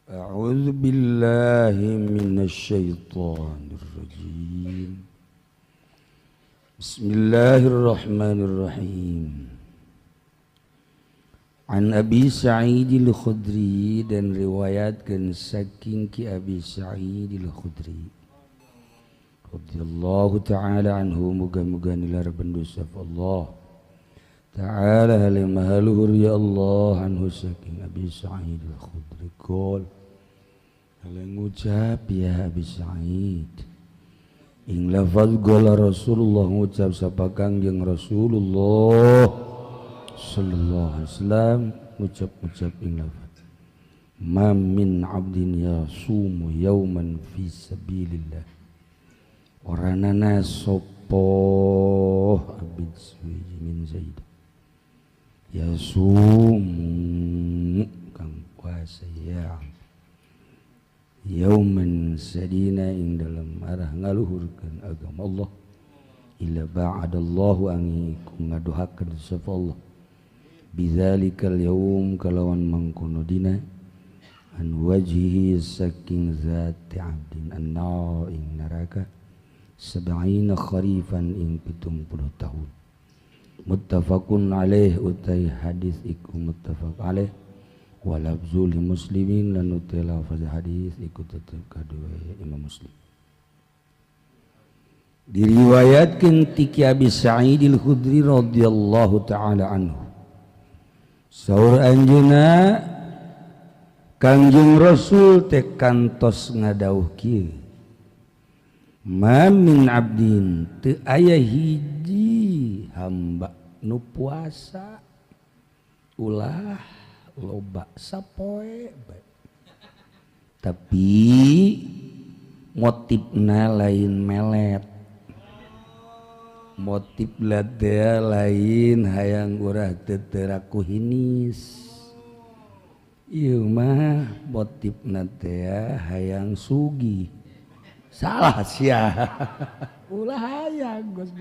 A'udzu billahi minasyaitonir rajim. Bismillahirrahmanirrahim. An Abi Sa'id al-Khudri dan riwayatkan saking ki Abi Sa'id al-Khudri radhiyallahu ta'ala anhu, muga-muga nilar bendosa Allah ta'ala halimah luhur ya Allah anhu saking Abi Sa'id al-Khudri kol hale ngucap ya Abi Sa'id ing lafaz gola Rasulullah ngucap sapa Kangjeng Rasulullah sallallahu alaihi wasallam ngucap-ngucap ing lafaz ma min abdin yasumu yauman fi sabilillah oranana sapa abid suwi min zaid yasumu kang puasa ya yauman sadina ing dalam arah ngaluhurkeun agama Allah illa ba'adallahu angiku ngadohakeun sapa Allah bizalikal yaum kalawan mangkono dina an wajhihi saking zati abdin annar ing neraka sab'ina kharifan ing 70 tahun. Muttafaqun alaih utai hadis iku muttafaq alaih wa lafzu li muslimin lan utai lafaz hadis iku tetep kadue Imam Muslim. Diriwayatkeun ti Abi Sa'id al-Khudri radhiyallahu taala anhu. Saur anjeunna Kangjeng Rasul teh kantos ngadawuh kieu. Ma min abdin teu aya hiji hamba nu puasa ulah loba sapoe bae. Tapi motifna lain melet. Motif ladea lain hayang urah teteraku hinis. Ieu mah motifna teh hayang sugih. Salah sia. Ulah hayang geus.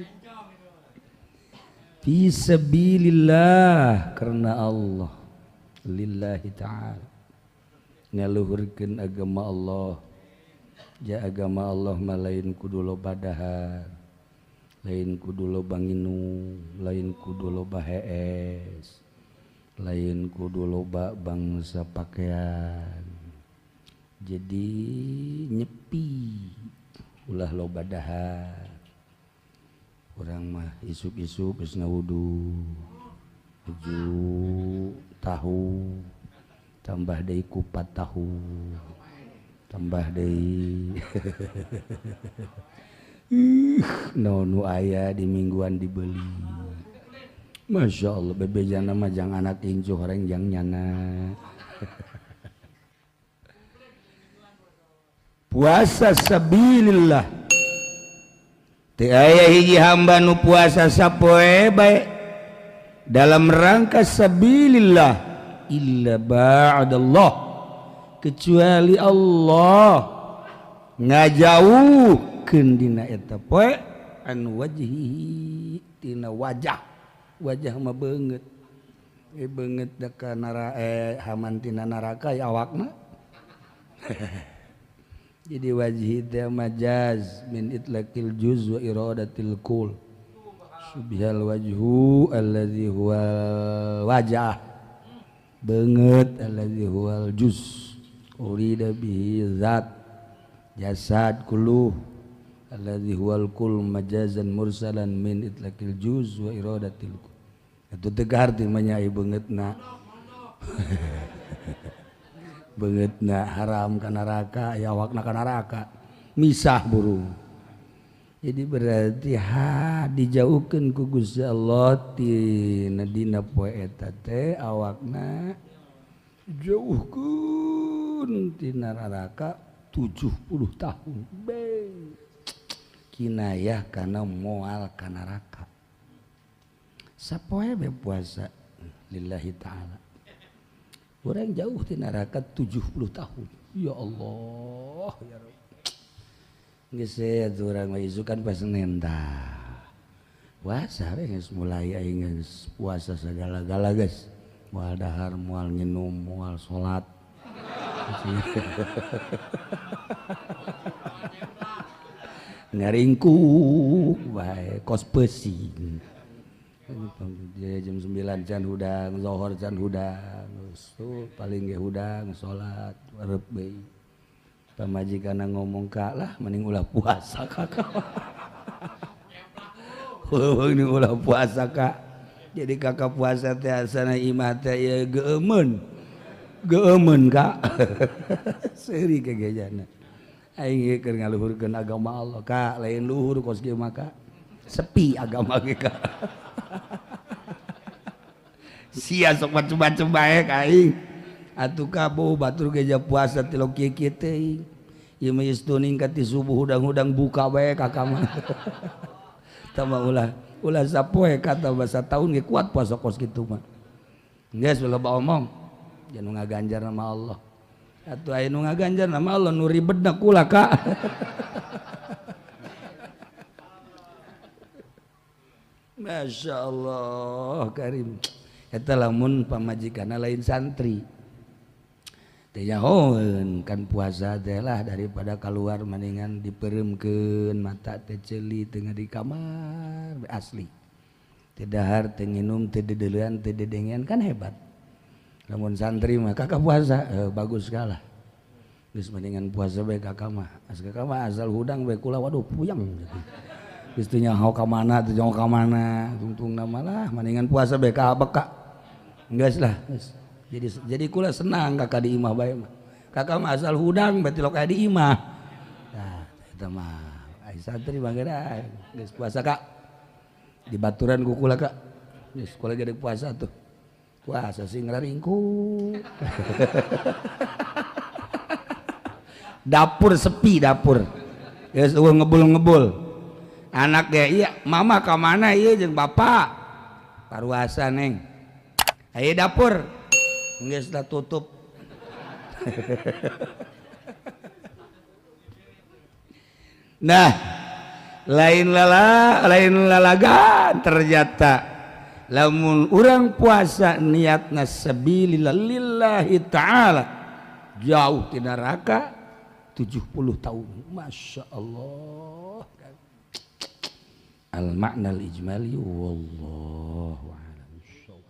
Fi sabilillah karena Allah lillahi ta'ala ngaluhurkeun agama Allah. Ja agama Allah mah lain kudu loba dahar, lain kudu loba nginum, lain kudu loba hees, lain kudu loba bangsa pakaian. Jadi nyepi ulah loba dahar. Urang mah isuk-isuk geus ngawudu, nuju tahu, tambah deui kupat tahu, tambah deui nu aya di mingguan dibeli. Masya Allah bebejana mah jang anak incu horeng jang nyana. Puasa sabilillah teu aya hiji hamba nu puasa sapoe bae dalam rangka sabilillah illa ba'dallah kecuali Allah ngajauhkeun dina eta poe an wajhihi tina wajah. Wajah mah beungeut beungeut da ka haman tina neraka ya awakna. Jadi wajhi teh majaz min itlaqil juz wa iradatil kul. Subhal wajhu allazi huwal wajah. Beungeut allazi huwal juz. Urida bihi zat jasad kulluh allazi huwal kul majazan mursalan min itlaqil juz wa iradatil kul. Itu teu kaharti mah nya beungeutna. Beungeutna haram ka neraka ya awakna ka neraka misah burung. Jadi berarti ha dijauhkeun ku Gusti Allah tina dina poe eta teh awakna jauhkeun tina neraka 70 tahun. Be kinayah kana moal ka neraka. Sapoe be puasa lillahi ta'ala. Orang jauh di neraka 70 tahun. Ya Allah, ya Rabb. Geus urang mah isukan pas Senin tah. Puasa we geus mulai aing geus puasa sagala-gala geus. Moal dahar, moal nginum, moal salat. Ngaringkuk bae kos pesing. Jam 9 can hudang, zohor can hudang, tuh paling ge hudang salat reup deui. Pamajikanna ngomong ka lah mending ulah puasa kakak. Mending ulah puasa kak. Jadi kakak puasa teh asana imah teh ieu geumeun. Geumeun kak. Seuri kegejana. Aing ieu keur ngaluhurkeun agama Allah kak, lain luhur kos kieu mah kak. Sepi agama ge kak. Sia sok macem-macem bae ka aing. Atuh ka batur ge puasa tilok kieu-kieu teh. Ieu mah geus tuning ka ti subuh hudang-hudang buka bae ka mah. Tambah ulah sapoe kata bahasa tahun ge kuat puasa kos kitu mah. Geus ulah omong. Jangan ngaganjar nama Allah. Atuh aya nu ngaganjar nama Allah nu ribetna kula kak. Masya Allah karim. Eta lamun pamajikanna lain santri teh nyahoeun kan puasa teh lah daripada keluar mendingan dipereumkeun mata teh ceuli tengah di kamar asli teh dahar teh nginum teh dedeulean teh dedengean kan hebat. Lamun santri mah kakak puasa bagus kalah geus mendingan puasa bae kakak mah as kakak mah asal hudang bae kula waduh puyeng gitu. Geus teu nyaho ka mana teu nyaho ka mana tungtungna malah mendingan puasa bae ka beka. Geus lah geus. Jadi kula senang kakak di imah bae mah. Kakak mah asal hudang bae tilok aya di imah. Tah eta mah ai santri mah geus puasa kak. Di baturan ku kula kak. Geus kula jadi puasa tuh. Puasa sing ngararingkuk. Dapur sepi dapur. Geus eueuh ngebul-ngebul. Anak ge iya mama ka mana ieu jeung bapak. Paruasa neng. Ayo dapur. Geus lah tutup. Nah, lain lalagan ternyata lamun urang puasa niatna sabilillah lillahi ta'ala jauh ti neraka 70 tahun. Masya Allah. Al makna al ijmali wallahu a'lam.